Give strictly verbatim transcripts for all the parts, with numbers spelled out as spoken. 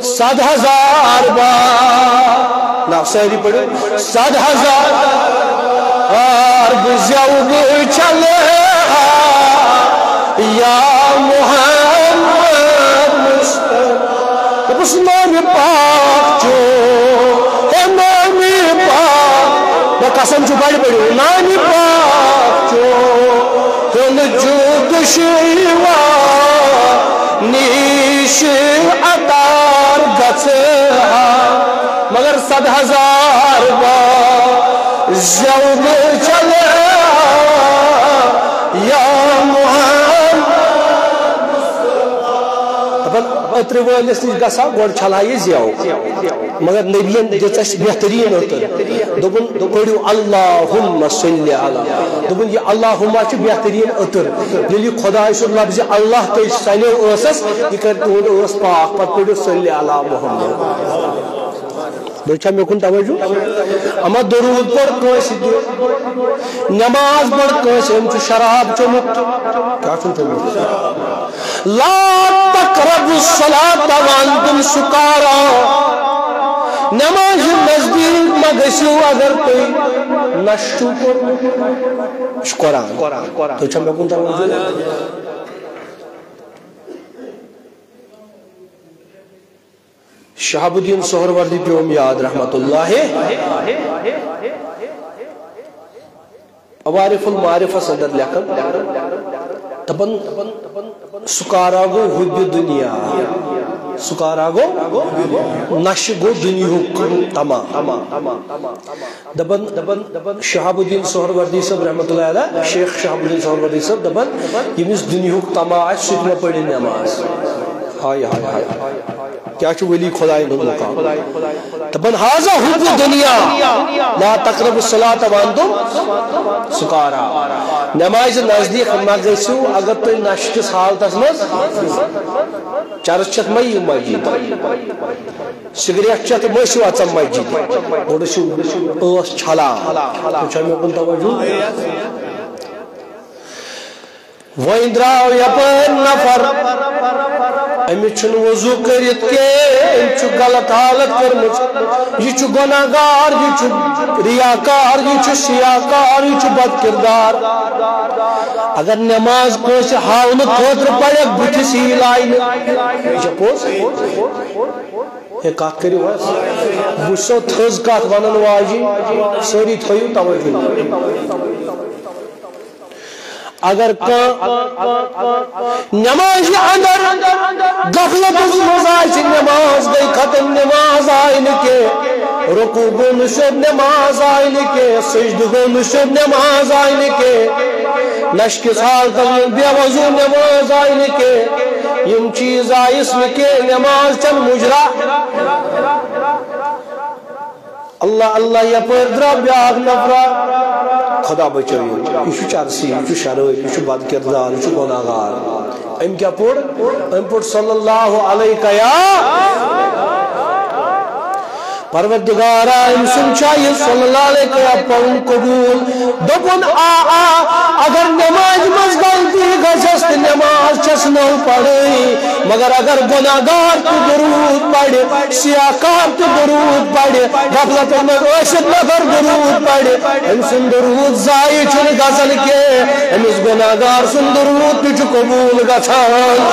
صد ہزار بار، نا سٲری پٔرِو، صد ہزار بار بہٕ زٮ۪و بہٕ چلہٕ ہا، یا محمد مصطفیٰ۔ دوٚپُس، نامِ پاک چون، ہے نامِ پاک، مےٚ قسم چھُ، بڑِ پٔرِو، نامِ پاک چون، ہیوٚن جُد شیوا نِش عطار گژھٕ ہا، مگر صد ہزار بار زٮ۪و بہٕ چلہٕ ہا، یا محمد۔ دَپان، عطرٕ وٲلِس نِش گژھٕ ہا، گۄڈٕ چھلہٕ ہا یہِ زٮ۪و۔ مگر نبیَن دِژ اَسہِ بہتریٖن عطر۔ دوٚپُن، پٔرِو اللہم صلی علی۔ دوٚپُن، یہِ اللہم چھُ بہتریٖن عطر۔ ییٚلہِ یہِ خۄداے سُنٛد لفظِ اللہ تۄہہِ سَنیو ٲسَس، یہِ کَرِ تُہُنٛد ٲس پاک۔ پَتہٕ پٔرِو صلی علی محمد۔ بیٚیہِ چھا مےٚ کُن توجہ؟ اما درود پٔر کٲنٛسہِ تہِ، نماز پٔر کٲنٛسہِ، أمۍ چھُ شراب چوٚمُت۔ کیٛاہ چھُن چوٚمُت؟ لا تقربوا الصلاة وانتم سکارا۔ نمازِ نزدیٖک مہ گٔژھِو اگر تُہۍ نشہٕ چھُو کوٚرمُت۔ یہِ چھُ قرآن۔ تُہۍ چھا مےٚ کُن توجہ؟ شہاب الدین سہروردی پیوم یاد رحمت اللہ۔ عوارف المعارفس اندر لیکھان، دپان، سکارا گو حب دنیا، سکارا گو نشہٕ گو دنیاہُک تما۔ دپان، دپان، دپان شہاب الدین سہروردی صٲب رحمت اللہ علیہ، شیخ شہاب الدین سہروردی صٲب دپان، ییٚمِس دنیاہُک تما آسہِ، سُہ تہِ مہ پرِ نماز۔ ہاے، ہاے، ہاے۔ کیٛاہ چھُ ولی خدایَن ہُنٛد مقام؟ دَپان، "ھذا حب دنیا، لا تقربوا الصلاۃ وانتم سکارا۔" نمازِ نزدیٖک مہ گٔژھِو، اگر تُہۍ نشہٕ کِس حالتس منٛز چرس چٮ۪تھ مہ یِیِو مسجد، سگریٹ چٮ۪تھ مہ ٲسِو اژان مسجد، گۄڈٕ چھِو ٲس چھلان۔ تُہۍ چھا مےٚ کُن توجہ؟ وۄنۍ درٛاو یپٲرۍ نفر، أمِس چھُنہٕ وضو کٔرِتھ کینٛہہ، أمۍ چھُ غلط حالت کٔرمٕژ۔ یہِ چھُ گۄناہ گار، یہِ چھُ ریاکار، یہِ چھُ سیاکار، یہِ چھُ بد کردار۔ اگر نماز کٲنٛسہِ ہاونہٕ خٲطرٕ پرٮ۪کھ، بُتھِس یی لاینہٕ۔ یہِ چھا پوٚز؟ ہے، کتھ کٔرِو حظ۔ بہٕ چھُسو تھٔز کتھ ونان واجہِ، سٲری تھٲیِو توجہ۔ اگر کانٛہہ نمازِ اندر غفلتس منٛز آسہِ، نماز گٔے ختم، نماز آیہِ نہٕ کینٛہہ، رکوع گوٚو نہٕ سیوٚد، نماز آیہِ نہٕ کینٛہہ، سجدٕ گوٚو نہٕ سیوٚد، نماز آیہِ نہٕ کینٛہہ، نشہٕ کِس حالتس منٛز بے وضو، نماز آیہِ نہٕ کینٛہہ، یِم چیٖز آیس نہٕ کینٛہہ، نماز چھنہٕ مُجرا۔ اللہ اللہ، یپٲرۍ درٛاو بیٛاکھ نفرا، خدا بچٲیِن، یہِ چھُ چرسی، یہِ چھُ شرٲبۍ، یہِ چھُ بد کردار، یہِ چھُ گۄناہ گار۔ أمۍ کیٛاہ پوٚر؟ أمۍ پوٚر صلی اللہ علیہ یا پروردگارا، أمۍ سُنٛد چھا یہِ صلی اللہ علیہ یا پرُن قبول؟ دوٚپُن، آ، آ، اگر نمازِ منٛز غلطی گژھٮ۪س تہٕ نماز چھَس نٔو پرٕنۍ، مگر اگر گۄناہ گار تہِ درود پرِ، سیاہ کار تہِ درود پرِ، غفلتس منٛز ٲسِتھ نفر درود پرِ، أمۍ سُنٛد درود ضایع چھُنہٕ گژھان کینٛہہ، أمِس گۄناہ گار سُنٛد درود تہِ چھُ قبول گژھان۔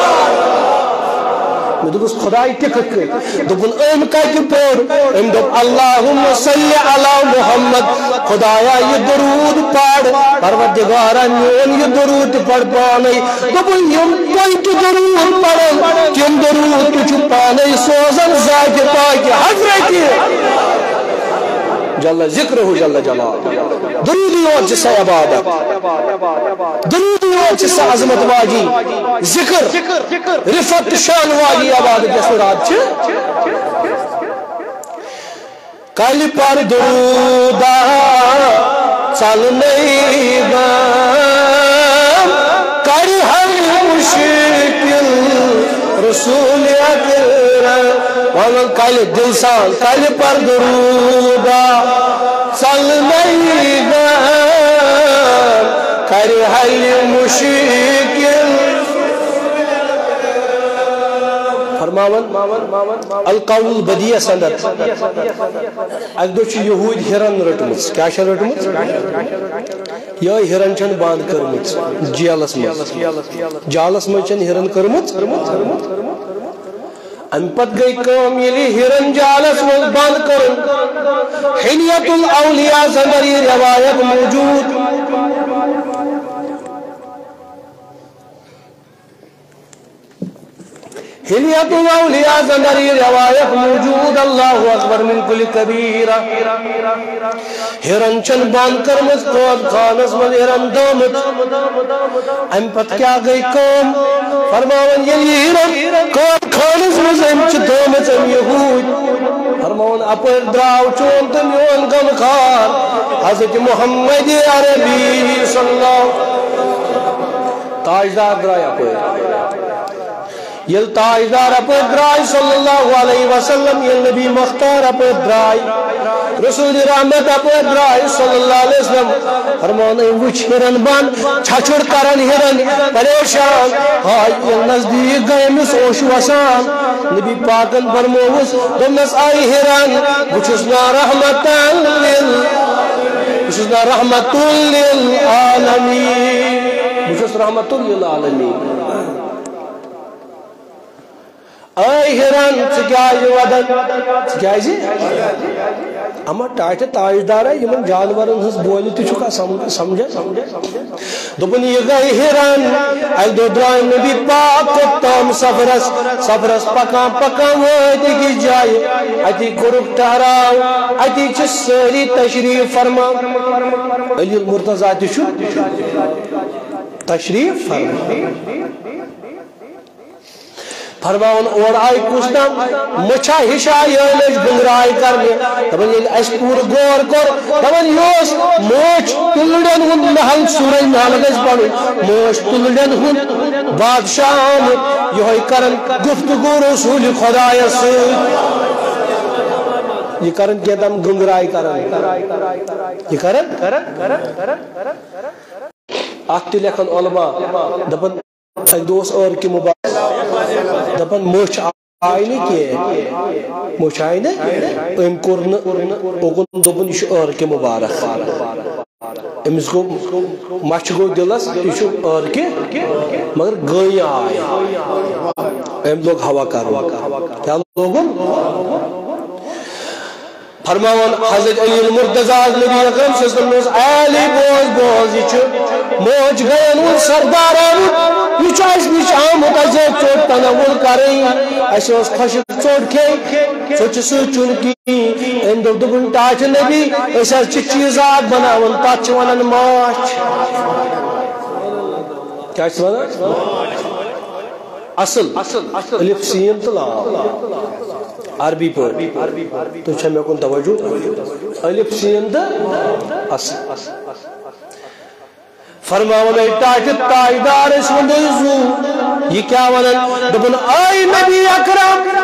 مےٚ دوٚپُس، خداے تہِ کِتھ کٔنۍ؟ دوٚپُن، أمۍ کَتہِ پوٚر؟ أمۍ دوٚپ، اللہم صلی علی محمد۔ خدایا، یہِ درود پَر، پروردگارا، میون یہِ درود تہِ پَر پانے۔ دوٚپُن، یِم تۄہہِ تہِ درود پَرن، تِم درود تہِ چھُ پانے سوزان ذاتِ پاکہِ حضرتِ جل ذکرہ جل جلال۔ درودٕے یوت چھِ سۄ عبادت۔ درودٕے یوت چھِ سۄ عظمت واجی ذکر، رفعت تہٕ شان واجی عبادت یۄس مُراد چھِ۔ کلہِ پر درودا ژلنے گام، کرِ حل مشکل رسول اکرم۔ ونان کلہِ دل سان، کلہِ پر درودا ژلنے گام، کرِ حل مشکل۔ فرماوان، القول البدیع سندر۔ اکہِ دۄہ چھِ یہوٗدۍ ہِرن رٔٹمٕژ۔ کیٛاہ چھےٚ رٔٹمٕژ؟ یِہوٚے ہِرن چھَن بند کٔرمٕژ جیلس منٛز۔ جالس منٛز چھَن ہِرن کٔرمٕژ۔ اَمہِ پتہٕ گٔے کٲم، ییٚلہِ یہِ ہِرن جالس منٛز بند کٔرٕن، حلیت الاولیاء سندر یہِ روایت موجود۔ حلیت الاولیاء زندری روایت موجود، اللہ اکبر من کل کبیرہ۔ ہرن چھن بند کرمت قید خانس منٛز ہرن دامت۔ امہِ پتہٕ کیٛاہ گٔے کٲم؟ فرماوان، ییٚلہِ یہِ ہرن قید خانس منٛز أمۍ چھِ دامت، أمۍ یہوٗدۍ فرماوان، اپٲرۍ درٛاو چون تہٕ میون غمخار حضرت محمد عربی صلی اللہ۔ تاجدار درٛاے اپٲرۍ۔ ییٚلہِ تاجدار اپٲرۍ درٛاے صلی اللہ علیہ وسلم، ییٚلہِ نبی مختار اپٲرۍ درٛاے، رسول رحمت اپٲرۍ درٛاے صلی اللہ علیہ وسلم، فرمان أمۍ وٕچھ ہِرن بن چھچھُر کران ہِرن پریشان، ہاے ییٚلہِ نزدیٖک گٔے أمِس اوش وسان، نبی پاکن فرمووُس، دوٚپنس، اے ہِرن، بہٕ چھُس نا رحمتن لِل، بہٕ چھُس نا رحمتُ لِلعالمین، بہٕ چھُس رحمتُ لِلعالمین۔ اے ہِرن، ژٕ کیٛازِ ودان؟ ژٕ کیٛازِ؟ اما ٹاٹھہِ تاجدارا، یِمن جانورن ہٕنٛز بولہِ تہِ چھُکھا سم-، سمجھان؟ دوٚپُن، یہِ گٔے ہِرن۔ اکہِ دۄہ درٛاے نبی پاک کوٚت تام سفرس، سفرس پکان پکان وٲتۍ أکِس جایہِ، اتی کوٚرُکھ ٹہراو، اتی چھِ سٲری تشریف فرما۔ علی المرتضیٰ تہِ چھُ تشریف فرما۔ فرماوان، اور آیہِ کُس تام مٔچھا ہِشا، یہِ لٔج گُنگراے کرنہِ۔ دپان، ییٚلہِ اَسہِ پوٗرٕ غور کوٚر، دپان، یہِ اوس موچ تُلرٮ۪ن ہُنٛد محل، سورج محل گژھِ پرُن، موچ تُلرٮ۪ن ہُنٛد بادشاہ آمُت، یِہوٚے کران گفتگو رسول خدایس سۭتۍ۔ یہِ کران کینٛہہ تام گُنگراے کران۔ یہِ کران۔ اتھ تہِ لیکھان علماء، دپان، اکہِ دۄہ اوس عٲرقہِ مبارک، دپان، مٔچھ آیہِ نہٕ کینٛہہ، مٔچھ آیہِ نہٕ، أمۍ کوٚر نہٕ اُکُن، دوٚپُن، یہِ چھُ عٲرقہِ مبارک۔ أمِس گوٚو، مَچھِ گوٚو دِلس، یہِ چھُ عٲرقہِ، مگر گٔے آے۔ أمۍ لوگ ہوا کرُن۔ کیٛاہ لوگُن؟ فرماوان حضرت علی المرتضیٰ، نبی اکرم صلی اللہ علیہ وسلم اوس، اے علی، بوز، بوز، یہِ چھُ موج گٔین ہُنٛد سردار آمُت، یہِ چھُ اَسہِ نِش آمُت، اَسہِ ٲس ژوٚٹ تناول کرٕنۍ، اَسہِ ٲس خۄشٕک ژوٚٹ کھیٚنۍ، ژوٚٹ چھِ سۭتۍ چیوٚن کِہیٖنۍ۔ أمۍ دوٚپ، دوٚپُن، ٹاٹھہِ نبی، أسۍ حظ چھِ چیٖزا اکھ بناوان، تَتھ چھِ وَنان ماچھ۔ کیٛاہ چھِ وَنان؟ اصل، الف سین تہٕ لام۔ عربی پٲٹھۍ۔ تُہۍ چھا مےٚ کُن توجہ؟ الف سین تہٕ اصل۔ فرماوان، اے ٹاٹھہِ تاجدار، أسۍ وَنو زُو۔ یہِ کیٛاہ وَنان؟ دوٚپُن، اے نبی اکرم،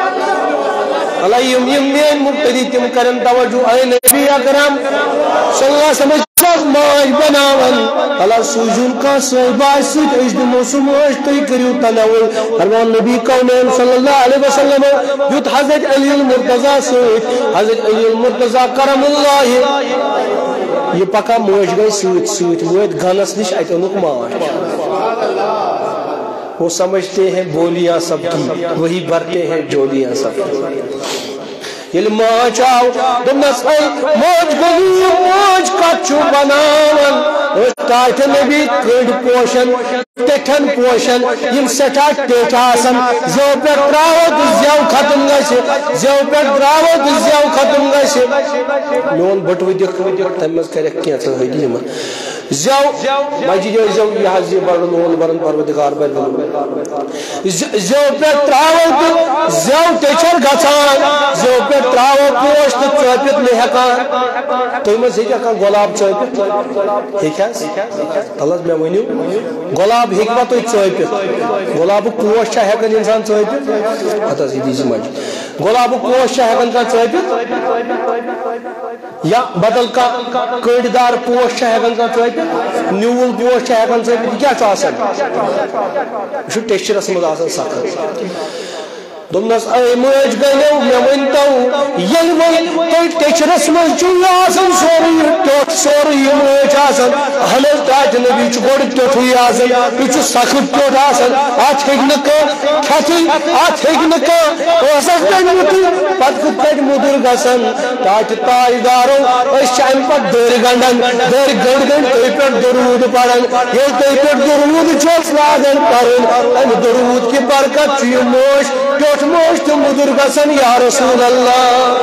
اللہ، یِم، یِم میٲنۍ مُقتدی، تِم کرن توجہ، اے نبی اکرم صلی اللہ علیہ وسلم، سب ماج بناون۔ اللہ سوٗزِوُن کانٛہہ صٲحبہ اَسہِ سۭتۍ، أسۍ دِمو سُہ ماج، تُہۍ کٔرِو تناول۔ فرمان نبی کونین صلی اللہ علیہ وسلم دیُت حضرت علی المرتضیٰ سۭتۍ۔ حضرت علی المرتضیٰ کرم اللہ، یہِ پکان مٲج گٔے سۭتۍ سۭتۍ، وٲتۍ گنس نِش، اَتہِ اوٚنُکھ ماچھ۔ وہ سمجھتے ہیں بولیاں سب کی، وہی بھرتے ہیں جولیاں سب کی۔ ییٚلہِ ماچھ آو، دوٚپنَس، اے موج غنی، موج کَتھ چھُو بناوان؟ ٲس ٹاٹھہِ نبی کٔنٛڈۍ پوشان، ٹیٚٹھٮ۪ن پوشان، یِم سٮ۪ٹھاہ ٹیٚٹھۍ آسان، زیو پٮ۪ٹھ ترٛاوو تہٕ زیو ختم گژھِ، زیو پٮ۪ٹھ ترٛاوو تہٕ زیو ختم گژھِ۔ میون بٔٹوٕ دِکھ، تَمہِ منٛز کَرٮ۪کھ کینٛژھا حٲدی یِمَن۔ زیو، مجید زیو، یہِ حظ یہِ بڑٕ لول برن پروردگار بڑٕ لول۔ ز-، زیو پٮ۪ٹھ ترٛاوو تہٕ زیو ٹیٚچھر گژھان، زیو پٮ۪ٹھ ترٛاوو پوش تہٕ ژٲپِتھ نہٕ ہٮ۪کان۔ تُہۍ ما چھِ ہٮ۪کان گۄلاب ژٲپِتھ؟ ہیٚکہِ حظ؟ تَلہٕ حظ مےٚ ؤنِو، گۄلاب ہیٚکہِ ما تُہۍ ژٲپِتھ؟ گۄلابُک پوش چھا ہٮ۪کان اِنسان ژٲپِتھ؟ ہتہٕ حظ، یہِ دی زِ مجید۔ گۄلابُک پوش چھا ہٮ۪کان کانٛہہ ژٲپِتھ؟ یا بدل کانٛہہ کٔنٛڈۍ دار پوش چھا ہٮ۪کان کانٛہہ ژٲپِتھ؟ نیوٗل پوش چھا ہٮ۪کان ژٲپِتھ؟ یہِ کیٛاہ چھُ آسان؟ یہِ چھُ ٹیٚچھرَس منٛز آسان سخت۔ دوٚپنَس، "اے مٲج گٔلیو، مےٚ ؤنۍ تو، ییٚلہِ وۄنۍ تۄہہِ ٹیچرَس منٛز چھُ یہِ آسان سورُے یہِ ٹیوٚٹھ، سورُے یہِ مٲج آسان، اہن حظ، ٹاٹہِ نبی چھُ گۄڈٕ ٹیوٚٹھُے آسان، یہِ چھُ سخت ٹیوٚٹھ آسان، اَتھ ہیٚکہِ نہٕ کانٛہہ کھٮ۪تھٕے، اَتھ ہیٚکہِ نہٕ کانٛہہ ٲسَس گٔنٛڈِتھٕے، پَتہٕ کِتھ کٲٹھۍ مُدُر گژھان؟" ٹاٹہِ تاجدارو، أسۍ چھِ اَمہِ پَتہٕ دٔرۍ گنٛڈان، دٔرۍ گنٛڈ گنٛڈ تُہۍ پٮ۪ٹھ درود پَران۔ ییٚلہِ تُہۍ پٮ۪ٹھ درود چھِ أسۍ لاگان پَرُن، اَمہِ درود کہِ برکت چھُ یہِ موش ٹیوٚٹھ موش تہٕ مُدُر گژھان، یا رسول اللہ۔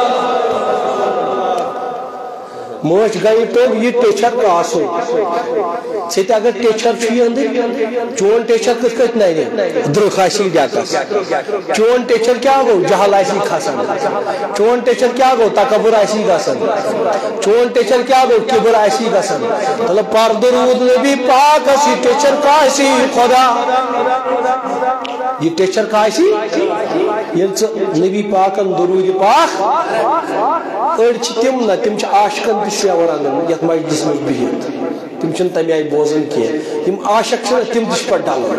موش گٔے تو یہِ ٹیچر کاسُن۔ ژےٚ تہِ اگر ٹیچر چھُ یہِ أنٛدٕرۍ، چون ٹیچر کِتھ کٲٹھۍ نَرِ؟ درٛوٚکھ آسی ڈیکس۔ چون ٹیچر کیٛاہ گوٚو؟ جہل آسی کھسان۔ چون ٹیچر کیٛاہ گوٚو؟ تکبر آسی گژھان۔ چون ٹیچر کیٛاہ گوٚو؟ کبر آسی گژھان۔ مطلب، پر درود نبی پاکس، یہِ ٹیچر کاسہِ خدا۔ یہِ ٹیچر کاسہِ، ییٚلہِ ژٕ نبی پاکن درود پاک، أڑۍ چھِ تِم نہ، تِم چھِ عاشقن تہِ شیوٕ رنان یتھ مجلس منٛز بِہِتھ۔ تِم چھِنہٕ تَمہِ آیہِ بوزان کینٛہہ۔ یِم عاشق چھِنہ، تِم تہِ چھِ پَتہٕ ڈَلان۔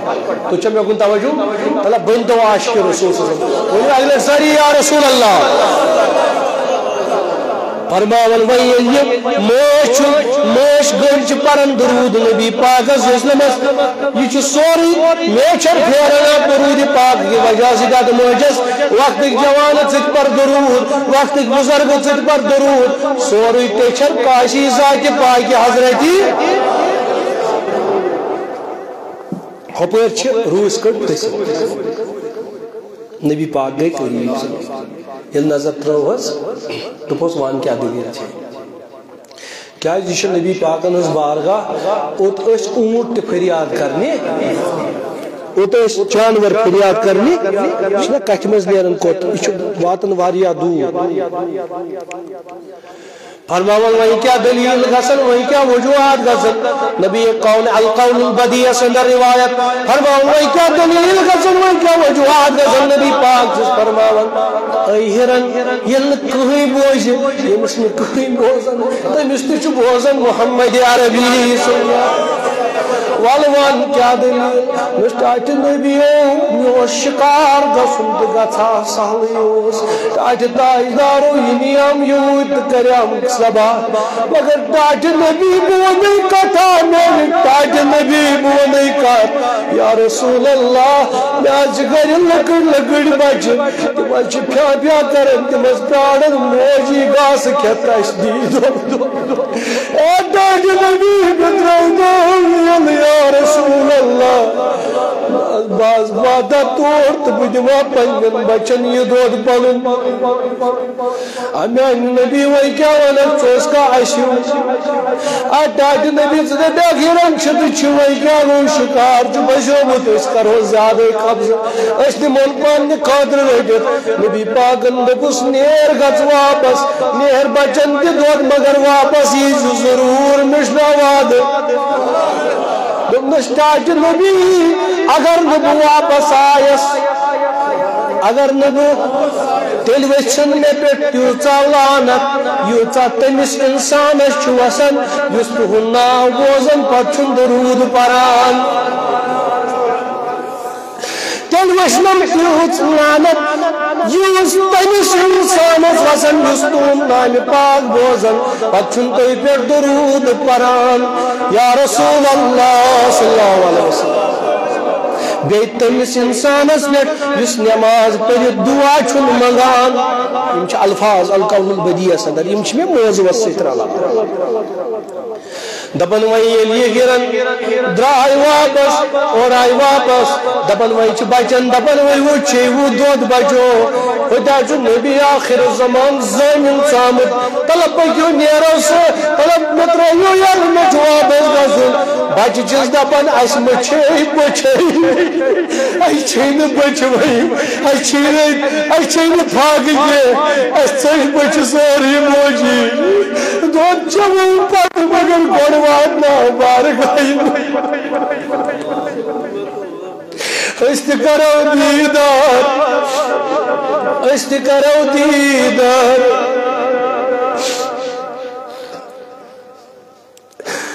تُہۍ چھا مےٚ کُن توجہ؟ مطلب، بٔنۍ تو عاشق رسول صلی اللہ علیہ وسلم۔ ؤنِو اَگلے سٲری، یا رسول اللہ۔ فرماوان وۄنۍ ییٚلہِ یہِ موج چھُ، موج گٔنٛڈۍ چھِ پَران درود نبی پاکَس صلی اللہ علیہ وسلمَس۔ یہِ چھُ سورُے میچھر پھیران اَتھ درود پاک کہِ وجہ سۭتۍ اَتھ موجَس۔ وقتٕکۍ جوانہٕ ژٕ تہِ پَر درود، وقتٕکۍ بُزرگہٕ ژٕ تہِ پَر درود۔ سورُے ٹیچھر کاشی ذاتِ پاکہِ حضرتی۔ ہُپٲرۍ چھِ روٗسۍ کٔٹ دٔسِتھ۔ نبی پاک گٔے قریٖب۔ ییٚلہِ نظر ترٲوہس، دوٚپہس، "وَن کیٛاہ دٔلیٖل چھےٚ؟" کیٛازِ یہِ چھُ نبی پاکن ہٕنٛز بارگاہ۔ اوٚت ٲسۍ اوٗنٹ تہِ فریاد کرنہِ، اوٚت ٲسۍ جانور فریاد کرنہِ۔ یہِ چھُنہ کتھِ منٛز نیران کوٚت، یہِ چھُ واتان واریاہ دوٗر۔ فرماوان، وۄنۍ کیٛاہ دٔلیٖل گژھن، وۄنۍ کیٛاہ وجوہات گژھن؟ نبی قول، القول البدیع اندر روایت فرماوان، وۄنۍ کیٛاہ دٔلیٖل گژھن، وۄنۍ کیٛاہ وجوہات گژھن؟ نبی پاک چھُس فرماوان، اے ہِرن، ییٚلہِ نہٕ کٕہٕنۍ بوزِ، ییٚمِس نہٕ کٕہٕنۍ بوزان، تٔمِس تہِ چھُ بوزان محمد عربی صلی اللہ علیہ وسلم۔ وَلہٕ وَن کیٛاہ دٔلیٖل؟ مےٚ چھُ ٹاٹہِ نبیو، مےٚ اوس شِکار گژھُن تہٕ گژھٕ ہا سہلٕے اوس۔ ٹاٹہِ تاجدارو، یہِ نِیَم یوٗرۍ تہٕ کَریٚم ذبح۔ مگر ٹاٹہِ نبی، بہٕ وَنَے کَتھا، میٛانہِ ٹاٹہِ نبی، بہٕ وَنَے کَتھ۔ یا رسول اللہ، مےٚ حظ چھِ گَرِ لۄکٕٹۍ لۄکٕٹۍ بَچہٕ، تِم حظ چھِ پھیٛا پھیٛا کَران، تِم حظ پرٛاران موجی گاسہٕ کھٮ۪تھ تَسہِ دی دۄد۔ اے ٹاٹہِ نبی، مےٚ ترٛٲوۍ تو یَلہٕ، یا رسول اللہ۔ بہٕ حظ واتہٕ تور تہٕ بہٕ دِمہٕ ہا پنٛنٮ۪ن بَچَن یہِ دۄد پَنُن۔ آ، میٛانہِ نبی، وۄنۍ کیٛاہ وَنَکھ ژٕ، اوس کانٛہہ اَسہِ ہیوٗ؟ آ، ٹاٹہِ نبی، ژٕ دَپکھ ہِرَن چھِ تہٕ چھِ، وۄنۍ کیٛاہ گوٚو، شِکار چھُ بَچیومُت، أسۍ کَرہوس زیادَے قبضہٕ، أسۍ نِمون پنٛنہِ خٲطرٕ رٔٹِتھ۔ نبی پاکن دوٚپُس، "نیر گژھ واپس، نیر بچن تہِ دۄد، مگر واپس یی زِ ضروٗر، مےٚ چھُ مےٚ وعدٕ۔" دوٚپنس، "ٹاٹہِ نبی، اگر نہٕ بہٕ واپس آیس، اگر نہٕ بہٕ، تیٚلہِ ؤژھِن مےٚ پٮ۪ٹھ تیٖژاہ لعنت، ییٖژاہ تٔمِس انسانس چھُ وسان، یُس تُہُنٛد ناو بوزان پتہٕ چھُنہٕ درود پران۔" تیٚلہِ وٕچھ نم تیوٗت لعنت، یُس تٔمِس انسانس وسان، یُس تُہُنٛد نامہِ پاک بوزان، پتہٕ چھُنہٕ تُہۍ پٮ۪ٹھ درود پران، یا رسول اللہ صلی اللہ علیہ وسلم۔ بیٚیہِ تٔمِس انسانس پٮ۪ٹھ، یُس نٮ۪ماز پٔرِتھ دُعا چھُنہٕ منٛگان۔ یِم چھِ الفاظ القول البدیعس اندر، یِم چھِ مےٚ موضوعس سۭتۍ رلان۔ دپان وۄنۍ ییٚلہِ یہِ ہِرن درٛاے واپس، اورٕ آے واپس، دپان وۄنۍ چھِ بچن، دپان وۄنۍ وُچھ چھے وُہ دۄد بچو، ہوٚتہِ حظ چھُ نبی آخر زمان زٲمِن ژامُت، تلہٕ پٔکِو نیرو سُہ، تلہٕ مےٚ ترٛٲیِو یَلہٕ، مےٚ چھُ واپس گژھُن۔ بچہِ چھِس دپان، اسہِ مہ چھے بۄچھے، اسہِ چھے نہٕ بۄچھِ وۄنۍ، اسہِ چھے نہٕ، اسہِ چھے نہٕ فاقہٕ کینٛہہ، اسہِ ژٔج بۄچھِ سٲرٕے موجی۔ دۄد چٮ۪مو پتہٕ مگر گۄڈٕ واتناو بارگاہہِ۔ أسۍ تہِ کرو دیٖدار، أسۍ تہِ کرو دیٖدار۔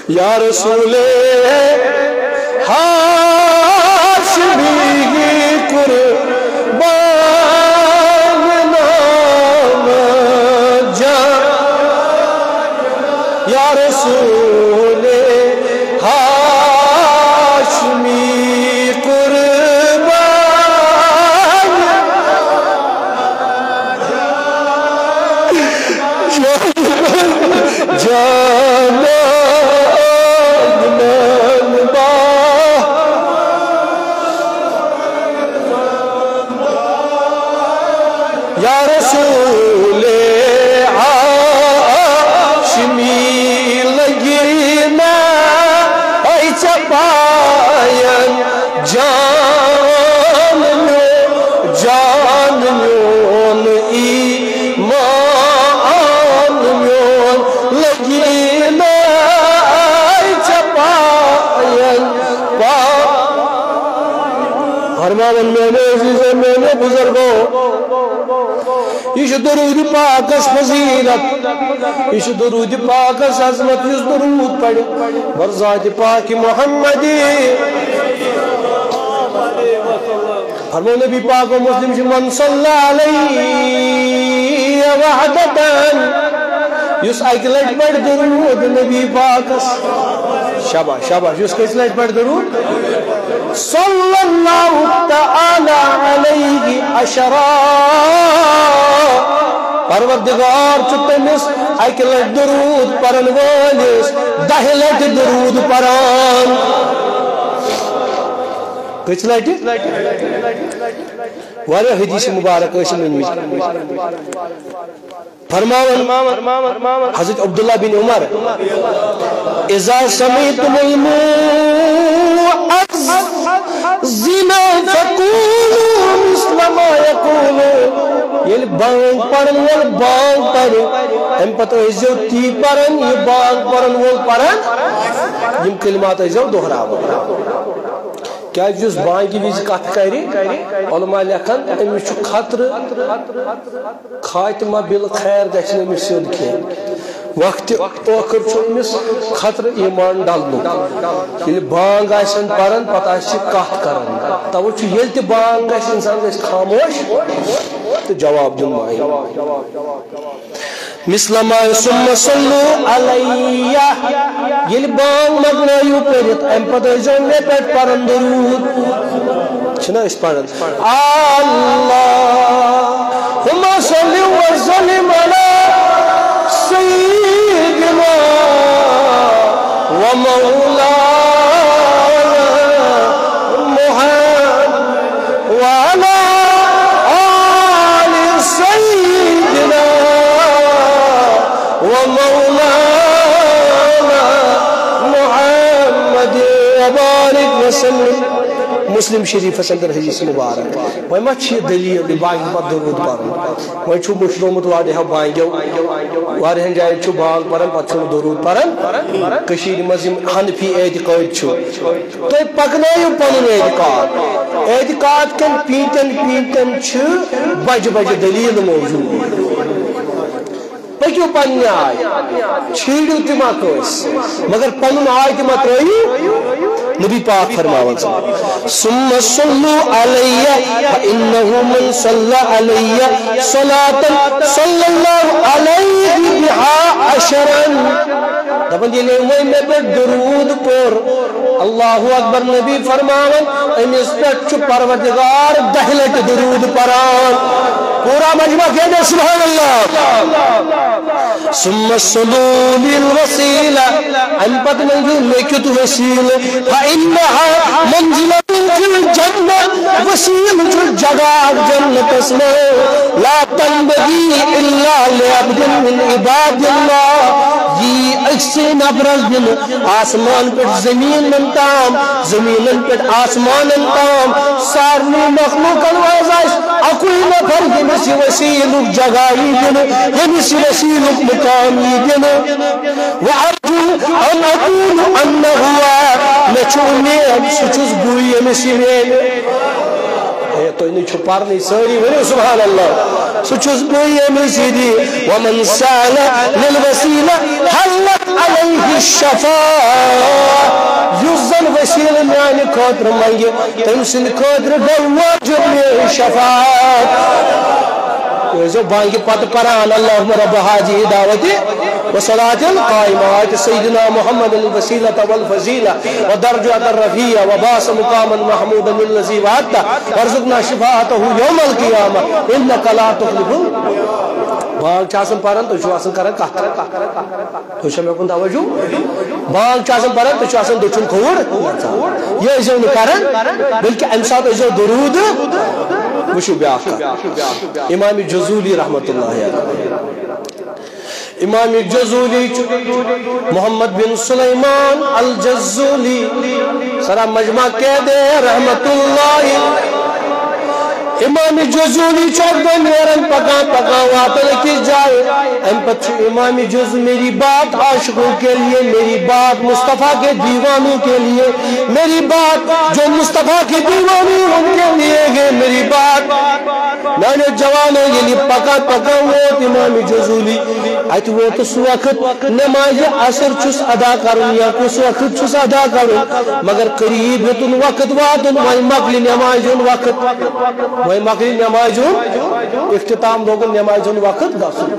یا رسول ہاشمی قربان۔ رسول ہاشمی قربان۔ جانا آدمان با۔ یا رسول ہاشمی، لگی نا اے ژےٚ پاین جان میون، جان میون، ایمان میون، لگی نا اے ژےٚ پاین پا۔ فرماوان، میانیو عزیزو، میانیو بزرگو، یہِ چھُ درود پاکس فضیلت، یہِ چھُ درود پاکس عظمت، یُس درود پرِ بر ذات پاک محمدی۔ فرمو نبی پاک و مسلم چھُ، من صلی علیہ وحدتن، یُس اکہِ لٹہِ پرِ درود نبی پاکس۔ شاباش، شاباش، یُس کٔژِ لٹہِ پرِ درود؟ صلی اللہ تعالی علیہ عشرا۔ پروردگار چھُ تٔمِس اکہِ لٹہِ درود پرن وٲلِس دَہہِ لٹہِ درود پران۔ کٔژِ لٹہِ؟ واریاہ حدیث مبارک ٲسۍ یِم أنمٕتۍ۔ فرماوان حضرت عبداللہ بن عمر، اذا سمعتم الموعظ زنا فقولوا مثل ما يقول۔ ییٚلہِ بانگ پرن وول بانگ پرِ، امہِ پتہٕ ٲسۍزیو تی پران، یہِ بانگ پرن وول پران، یِم کلمات ٲسۍزیو دۄہراوان۔ کیازِ یُس بانگہِ وِزِ کتھ کرِ، علماء لیکھان، أمِس چھُ خطرٕ خاتمہ بالخیر، گژھِ نہٕ أمِس سیوٚد کینٛہہ۔ وقتِ ٲخر چھُ أمِس خطرٕ ایمان ڈلنُک۔ ییٚلہِ بانگ آسن پران، پتہٕ آسہِ یہِ کتھ کران۔ توے چھُ ییٚلہِ تہِ بانگ گژھِ، انسان گژھِ خاموش تہٕ جواب دیُن بانگہِ۔ مثل ما ثم صلوا علیہ۔ ییٚلہِ بانگ مۄکلٲیِو پٔرِتھ، امہِ پتہٕ ٲسۍزیو مےٚ پٮ۪ٹھ پران درود۔ چھِنہ أسۍ پران؟ اللہم صل وسلم علی سیدنا و مولانا محمد وعلی آل سیدنا و مولانا محمد وبارک وسلم۔ مسلم شریفس اندر حدیث مبارک۔ وۄنۍ ما چھِ یہِ دلیل، یہِ بانگہِ پتہٕ درود پرُن؟ وۄنۍ چھُ مٔشرومُت واریاہو بانگیو، واریاہن جاین چھُ بانگ پران، پتہٕ چھُنہٕ درود پران۔ کٔشیٖرِ منٛز یِم حنفی اعتقٲدۍ چھِ، تُہۍ پکنٲیِو پنُن اعتقاد۔ اعتقاد کٮ۪ن پیٖنتٮ۪ن پیٖنتٮ۪ن چھِ بجہِ بجہِ دلیل موجود۔ پٔکِو پننہِ آیہِ، چھیڑِو تہِ ما کٲنٛسہِ، مگر پنُن آے تہِ ما ترٲیِو۔ نبی پاک فرماوان چھِ، ثم صلوا علی فانہ من صلی علی صلاة صلی اللہ علیہ بہا عشرا۔ دپان، ییٚلہِ وۄنۍ مےٚ پٮ۪ٹھ درود پوٚر، اللہ اکبر، نبی فرماوان، أمِس پٮ۪ٹھ چھُ پروردگار دَہہِ لٹہِ درود پران۔ پوٗرٕ مجمع کہہ دے سبحان اللہ۔ ثم صلوا للوسیلہ، امہِ پتہٕ منٛگِو مےٚ کیُتھ وسیلہٕ، فانہا منزلۃ فی الجنہ، وسیلہٕ چھُ جگہ اکھ جنتس منٛز، لا تنبغی الا لعبد من عباد اللہ، یی أکسٕے نفرس دِنہٕ، آسمان پٮ۪ٹھ زمینن تام، زمینن پٮ۪ٹھ آسمانن تام، سارنٕے مخلوقن منٛز آسہِ اکُے نفر، ییٚمِس یہِ وسیلُک جگہ یی دِنہٕ، ییٚمِس یہِ وسیلُک مقام یی دِنہٕ۔ وارجو ان اکون انا ہوا، مےٚ چھُ اُمید سُہ چھُس بٕے، ییٚمِس یہِ میلہِ۔ ہے، تُہۍ نَے چھِو پرنٕے، سٲری ؤنِو سبحان اللہ۔ سُہ چھُس بٕے، ییٚمِس یہِ دی۔ ومن سأل للوسیلہ حلت علیہ الشفاعہ۔ یُس زن وسیلہٕ میانہِ خٲطرٕ منگہِ، تٔمۍ سٕنٛدِ خٲطرٕ گٔے واجب میٲنۍ شفاعت۔ ٲسۍزیو بانگہِ پتہٕ پران، اللهم رب هذه الدعوة والصلاة القائمة آت سيدنا محمد الوسيلة والفضيلة والدرجة الرفيعة وابعثه مقاما محمودا الذي وعدته وارزقنا شفاعته يوم القيامة إنك لا تخلف ال-۔ بانگ چھِ آسان پران، تُہۍ چھِو آسان کران کتھ۔ تُہۍ چھا مےٚ کُن توجہ؟ بانگ چھِ آسان پران، تُہۍ چھِو آسان دٔچھُن کھووُر نژان۔ یہِ ٲسۍزیو نہٕ کران، بلکہِ امہِ ساتہٕ ٲسۍزیو درود۔ وٕچھِو بیٛاکھ کتھ۔ امام جزولی رحمتہ اللہ علیہ۔ امام جزولی چھُ محمد بن سلیمان الجزولی، سرا مجمع قید رحمتہ اللہ۔ امام جزولی چھُ اکہِ دۄہ نیران، پکان پکان واتان أکِس جایہِ۔ امہِ پتہٕ چھُ امام جز میری بات عاشقوں کے لیے، میری بات مصطفیٰ کے دیوانوں کے لیے، میری بات جو مصطفیٰ کے دیوانوں کے لیے ہے، میری بات۔ میانیو جوانو، ییٚلہِ پکان پکان ووت امام جزولی، اتہِ ووت سُہ وقت، نمازِ عصر چھُس ادا کرُن یا کُس وقت چھُس ادا کرُن، مگر قریب ہیوٚتُن وقت واتُن، وۄنۍ مۄکلہِ نمازِ ہُنٛد وقت، وۄنۍ مۄکلہِ نمازِ ہُنٛد اختتام، لوگُن نمازِ ہُنٛد وقت گژھُن۔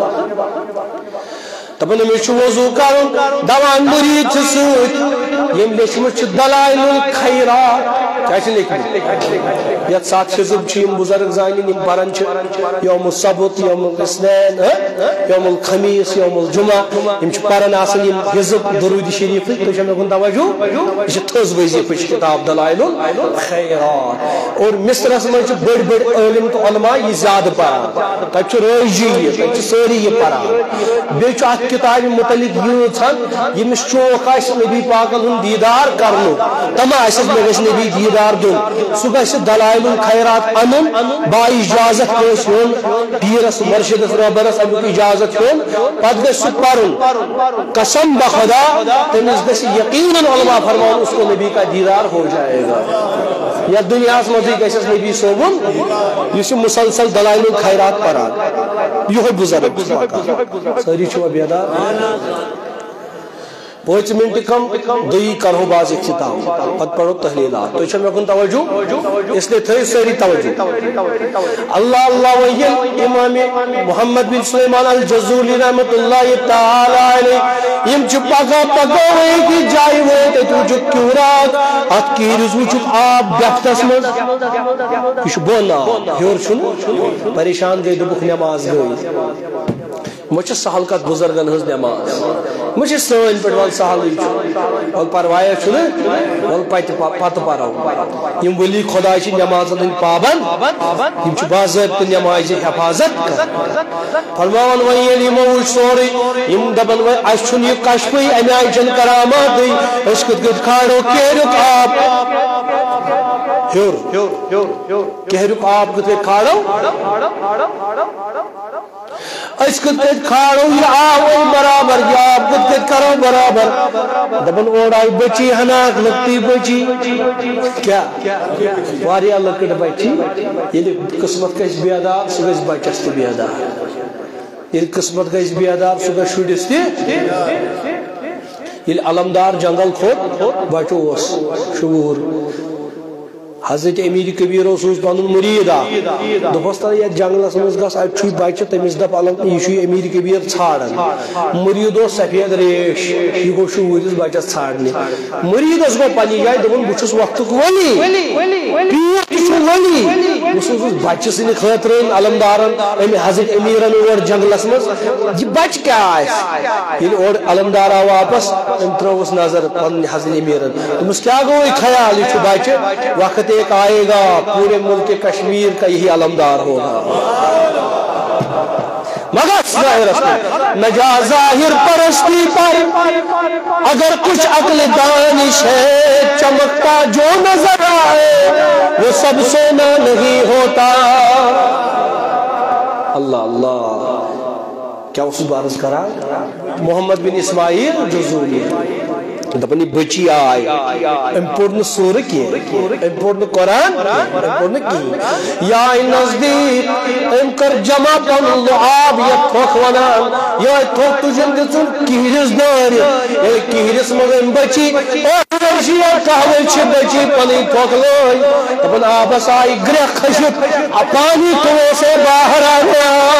دپان، أمِس چھُ وضو کرُن، دوان مُریٖد چھِ سۭتۍ، ییٚمۍ لیٚچھمٕژ چھِ دلائل الخیرات۔ کیٛاہ چھِ لیٚکھمٕژ؟ یتھ ستھ حزب چھِ یِم بُزرگ زانن، یِم پران چھِ یوم السبت، یوم الاثنین، ہہ؟ یوم الخمیس، یوم الجمعہ۔ یِم چھِ پران آسان یِم حزب درود شریفٕکۍ۔ تُہۍ چھِو مےٚ کُن توجہ؟ یہِ چھِ تھٔز وظیفٕچ کتاب دلائل الخیرات۔ اور مصرس منٛز چھِ بٔڑۍ بٔڑۍ عٲلم تہٕ علماء یہِ زیادٕ پران۔ تتہِ چھُ رٲضی یہِ، تتہِ چھِ سٲری یہِ پران۔ بیٚیہِ چھُ اتھ کتابہِ متعلق ییٖژہن، ییٚمِس شوق آسہِ نبی پاکن ہُنٛد دیٖدار کرنُک، دپان آسٮ۪س مےٚ گژھِ نبی دیٖدار دیُن، سُہ گژھِ دلائل الخیرات انُن، با اجازت کٲنٛسہِ ہُنٛد پیٖرس مرشدس رہبرس امیُک اجازت ہیوٚن، پتہٕ گژھِ سُہ پرُن۔ قسم بخدا، تٔمِس گژھِ یقیناً علماء فرمان اس کو نبی کا دیدار ہو جائے گا۔ یتھ دنیاہس منٛزٕے گژھٮ۪س نبی صٲبُن، یُس یہِ مسلسل دلائل الخیرات پران۔ یِہوٚے بُزرگ چھُ پکان۔ سٲری چھِوا بیدار؟ پانٛژِ منٹہِ کم، دٔیی کرہو باز اختتام، پتہٕ پرو تحلیلات۔ تُہۍ چھا مےٚ کُن توجہ؟ اس لیے تھٲیِو سٲری توجہ۔ اللہ اللہ وۄنۍ ییٚلہِ امام محمد بن سلیمان الجزولی رحمتہ اللہ تعالی علیہ، یِم چھِ پکان پکان وۄنۍ أکِس جایہِ وٲتۍ، اَتہِ وٕچھُکھ کیوٗرات، اتھ کیٖرِس وٕچھُکھ آب ڈٮ۪پتھس منٛز۔ یہِ چھُ بۄن آب، ہیوٚر چھُنہٕ۔ پریشان گٔے، دوٚپُکھ، نٮ۪ماز گٔے۔ وۄنۍ چھِ سہل کتھ بُزرگن ہٕنٛز نٮ۪ماز۔ وۄنۍ چھِ سٲنۍ پٲٹھۍ، وَلہٕ سہلٕے چھُ، وَلہٕ پرواے چھُنہٕ، وَلہٕ پتہٕ پ-، پتہٕ پرو۔ یِم ولی خدا چھِ نٮ۪مازن ہٕنٛدۍ پابند، یِم چھِ باضٲبطہٕ نٮ۪مازِ حفاظت کران۔ فرماوان وۄنۍ ییٚلہِ یِمو وٕچھ سورُے، یِم دپان وۄنۍ اَسہِ چھُنہٕ یہِ کشفٕے، اَمہِ آیہِ چھَنہٕ کراماتٕے، أسۍ کِتھ کٔنۍ کھارو کیریُک آب؟ ہیوٚر، کیریُک آب کِتھ کٔنۍ کھارو؟ أسۍ کِتھ کٔنۍ کھارو یہِ آب وۄنۍ برابر، یہِ آب کِتھ کٔنۍ کرو برابر؟ دپان اورٕ آیہِ بٔچی ہنا اکھ لۄکٹٕے بٔچی۔ کیٛاہ؟ واریاہ لۄکٕٹ بچی۔ ییٚلہِ قٕسمت گژھِ بیدار، سُہ گژھِ بچس تہِ بیدار۔ ییٚلہِ قٕسمت گژھِ بیدار، سُہ گژھِ شُرِس تہِ۔ ییٚلہِ علمدار جنگل کھوٚت، بچہٕ اوس شعوٗر۔ حضرت امیر کبیر اوس، اوس پنُن مریٖد اکھ۔ دوٚپُس، "تَلہٕ یَتھ جنگلس منٛز گژھ، اَتہِ چھُے بچہٕ، تٔمِس دَپ علم، یہِ چھُے امیر کبیر ژھانڈان۔" مریٖد اوس سفید ریش، یہِ گوٚو شعوٗرِس بچس ژھانڈنہِ۔ مریٖدس گوٚو پننہِ جایہِ، دوٚپُن، "بہٕ چھُس وقتُک ولی، پیٖر تہِ چھُ ولی۔" بہٕ سوزُس بچہٕ سٕنٛدِ خٲطرٕ أمۍ علمدارن، أمۍ حضرت امیرن اور جنگلس منٛز، یہِ بچہٕ کیٛاہ آسہِ؟ ییٚلہِ اورٕ علمدار آو واپس، أمۍ ترٲوٕس نظر پننہِ حضرت امیرن۔ دوٚپمَس، "کیٛاہ گوٚوُے خیال؟ یہِ چھُ بچہٕ، وقت ایک آئے گا، پورے ملک کشمیر کا یہی علمدار ہوگا۔" مگر ظاہرس منٛز نہ جا ظاہر پرستی پر، اگر کچھ عقل دانش ہے، چمکتا جو نظر آئے، وہ سب سونا نہیں ہوتا۔ اللہ اللہ۔ کیٛاہ اوسُس بہٕ عرض کران؟ محمد بن اسماعیل جزولی۔ دپان، یہِ بچی آے، أمۍ پوٚر نہٕ سورٕ کینٛہہ، أمۍ پوٚر نہٕ قرآن، أمۍ پوٚر نہٕ کِہیٖنۍ۔ یہِ آے نزدیٖک، أمۍ کٔر جمع پنُن لعاب، یتھ تھۄکھ ونان، یِہوٚے تھۄکھ تُجن دِژٕن کِہرِس دٲرِتھ۔ ییٚلہِ کِہرِس منٛز أمۍ بچی، ٲخرس چھِ یا قہوٕچ چھِ بچی پنٕنۍ تھۄکھ لٲج، دپان، آبس آیہِ گرٛٮ۪کھ کھٔسِتھ، پانی تو سے باہر آ گیا۔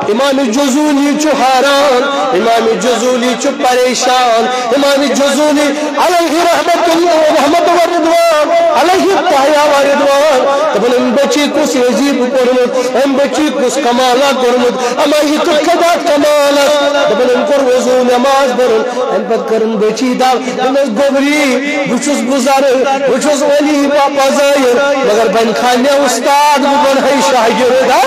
امام جزولی چھُ حیران، امام جزولی چھُ پریشان، امام جزولی علیہ رحمت اللہ، رحمت و رضوان، علیہ تحیا و رضوان۔ دپان، أمۍ بچی کُس عجیٖب پوٚرمُت، أمۍ بچی کُس کمالہ کوٚرمُت، اما یہِ کِتھ کٔنۍ آو کمالس؟ دپان، أمۍ کوٚر وضو، نماز پٔرٕن، امہِ پتہٕ کٔرٕن بچی دعوت، دوٚپنس، گوٚبری، بہٕ چھُس بُزرگ، بہٕ چھُس ولی پزٲیِر، مگر بنہِ کھا مےٚ استاد، بہٕ بنہٕ ہے شاگرد۔ ہا؟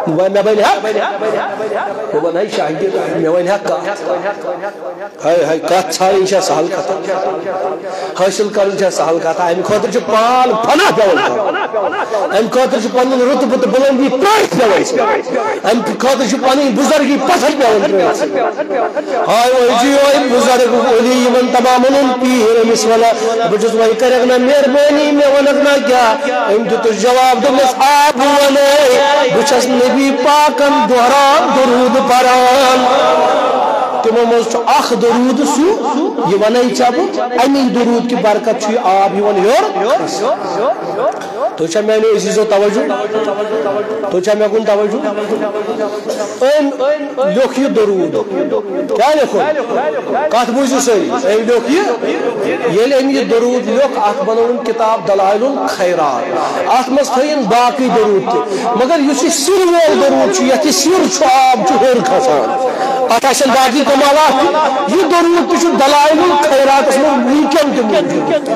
بہٕ بنہٕ، مےٚ بنہِ ہا، بہٕ بنہٕ ہے شاگرد، مےٚ ونہِ ہا کتھ۔ ہاے ہاے، کتھ ژھانڈٕنۍ چھےٚ سہل کتھا، حٲصِل کرٕنۍ چھےٚ سہل کتھا، امہِ خٲطرٕ چھُ پان فنا پٮ۪وان کرُن۔ امہِ خٲطرٕ چھُ پنُن رُتبہٕ تہٕ بُلندی ترٛٲوِتھ پٮ۪وان ژھٕنُن۔ امہِ خٲطرٕ چھُ پنٕنۍ بُزرگی پتھر پٮ۪وان ترٛٲوِتھ ژھٕنُن۔ ہاے، وۄنۍ چھُ یِہوٚے بُزرگ ولی یِمن تمامن ہُنٛد پیٖر، أمِس ونان، بہٕ چھُس، وۄنۍ کرکھ نا مہربٲنی، مےٚ ونکھ نا کیٛاہ؟ أمۍ دیُتُس جواب، دوٚپمس، آ، بہٕ ونے، بہٕ چھَس نبی پاکن دۄہران درود پران۔ تِمو منٛز چھُ اکھ درود سُہ، یہِ ونے ژےٚ بہٕ، امی درود کہِ برکت چھُ یہِ آب یِوان ہیوٚر۔ تُہۍ چھا میانیو عزیزو توجہ؟ تُہۍ چھا مےٚ کُن توجہ؟ أمۍ لیوٚکھ یہِ درود۔ کیٛاہ لیوٚکھُن؟ کتھ بوٗزِو سٲری۔ أمۍ لیوٚکھ یہِ، ییٚلہِ أمۍ یہِ درود لیوٚکھ، اتھ بنٲوٕن کتاب دلائل الخیرات۔ اتھ منٛز تھٲیِن باقٕے درود تہِ۔ مگر یُس یہِ سِر وول درود چھُ، یتھ یہِ سِر چھُ، آب چھُ ہیوٚر کھسان۔ اتھ آسن باقٕے کمالات تہِ۔ یہِ درود تہِ چھُ دلائل الخیراتس منٛز وٕنکیٚن تہِ موجود۔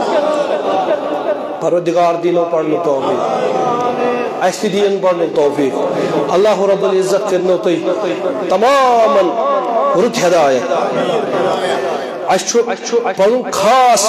پروردگار دیٖنو پرنُک توفیق۔ اسہِ تہِ دِیِن پرنُک توفیق۔ اللہ رب العزت کٔرنو تُہۍ تمامن رُت ہدایت۔ اسہِ چھُ پنُن خاص